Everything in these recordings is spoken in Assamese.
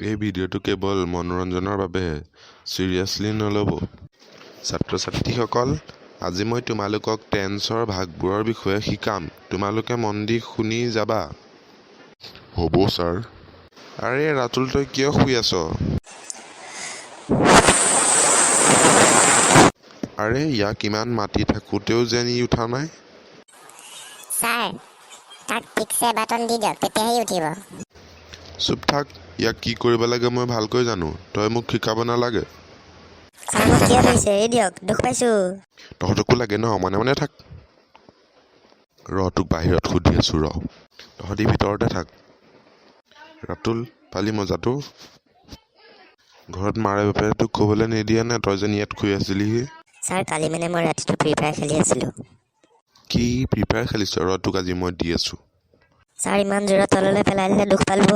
এই ভিডিঅ'টো কেৱল মনোৰঞ্জনৰ বাবেহে, চিৰিয়াছলি নল'ব। ছাত্ৰ ছাত্ৰীসকল, আজি মই তোমালোকক টেন্সৰ ভাগবোৰৰ বিষয়ে শিকাম। তোমালোকে মন দি শুনি যাবা। হ'ব ছাৰ। আৰে ৰাতুল, তই কিয় শুই আছ? আৰে, ইয়াক ইমান মাতি থাকোঁতেও যেন ই উঠা নাই। ছাৰ, তাক ঠিকছে বাটন দি দিয়ক, তেতিয়াহে সি উঠিব। চুপ থাক। ইয়াক কি কৰিব লাগে মই ভালকৈ জানো, তই মোক শিকাব নালাগে। ছাৰ, মোক কিয় ধৰিছে? এৰি দিয়ক, দুখ পাইছোঁ। তহঁতকো লাগে ন? মনে মনে থাক। ৰ, তোক বাহিৰত সুধি আছোঁ, ৰ। তহঁতি ভিতৰতে থাক। ৰাতুল, পালি মজাটো? ঘৰত মাৰে বাপেৰে তোক ক'বলৈ নিদিয়ে নে, তই যেন ইয়াত শুই আছিলিহি? ছাৰ, কালি মানে মই ৰাতিটো ফ্ৰী ফায়াৰ খেলি আছিলোঁ। কি, ফ্ৰী ফায়াৰ খেলিছ? ৰ, তোক আজি মই দি আছোঁ। ছাৰ, ইমান জোৰত তললৈ পেলাই দিলে, দুখ পালোঁ।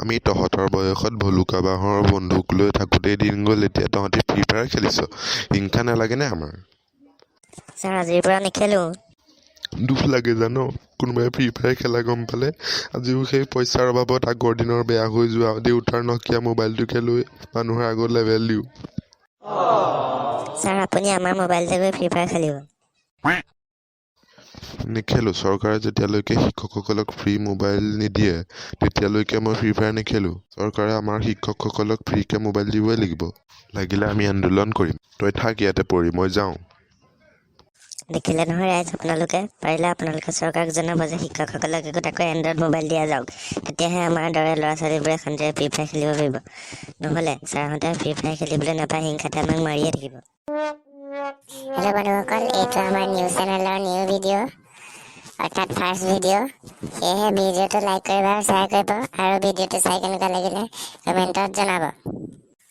আমি তহঁতৰ বয়সত ভলুকা বাঁহৰ বন্দুক লৈ থাকোঁতেই দিন গ'ল, এতিয়া তহঁতি ফ্ৰী ফায়াৰ খেলিছ। হিংসা নালাগেনে আমাৰ? ছাৰ, আজিৰ পৰা নেখেলোঁ। দুখ লাগে জান, কোনোবাই ফ্ৰী ফায়াৰ খেলা গম পালে। আজিও সেই পইচাৰ অভাৱত আগৰ দিনৰ বেয়া হৈ যোৱা দেউতাৰ নকিয়া মোবাইলটোকে লৈ মানুহৰ আগত লেভেল দিওঁ। ছাৰ, আপুনি আমাৰ মোবাইলতে গৈ ফ্ৰী ফায়াৰ খেলিব। নেখেলোঁ। চৰকাৰে যেতিয়ালৈকে শিক্ষকসকলক ফ্ৰী মোবাইল নিদিয়ে, তেতিয়ালৈকে মই ফ্ৰী ফায়াৰ নেখেলোঁ। চৰকাৰে আমাৰ শিক্ষকসকলক ফ্ৰীকে মোবাইল দিবই লাগিব, লাগিলে আমি আন্দোলন কৰিম। তই থাক ইয়াতে পৰি, মই যাওঁ। দেখিলে নহয় ৰাইজ, আপোনালোকে পাৰিলে আপোনালোকে চৰকাৰক জনাব যে শিক্ষকসকলক একোটাকৈ এণ্ড্ৰইড মোবাইল দিয়া যাওক। তেতিয়াহে আমাৰ দৰে ল'ৰা ছোৱালীবোৰে শান্তিৰে ফ্ৰী ফায়াৰ খেলিব পাৰিব। নহ'লে ছাৰহঁতে ফ্ৰী ফায়াৰ খেলিবলৈ নাপায় হিংসাতে আমাক মাৰিয়ে থাকিব। হেল্ল' বন্ধুসকল, এইটো আমাৰ নিউজ চেনেলৰ নিউ ভিডিঅ', অৰ্থাৎ ফাৰ্ষ্ট ভিডিঅ'। সেয়েহে ভিডিঅ'টো লাইক কৰিব আৰু শ্বেয়াৰ কৰিব আৰু ভিডিঅ'টো চাই কেনেকুৱা লাগিলে কমেণ্টত জনাব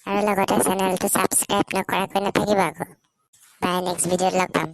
আৰু লগতে চেনেলটো ছাবস্ক্ৰাইব নকৰাকৈ নাথাকিব আকৌ। বাই, নেক্সট ভিডিঅ'ত লগ পাম।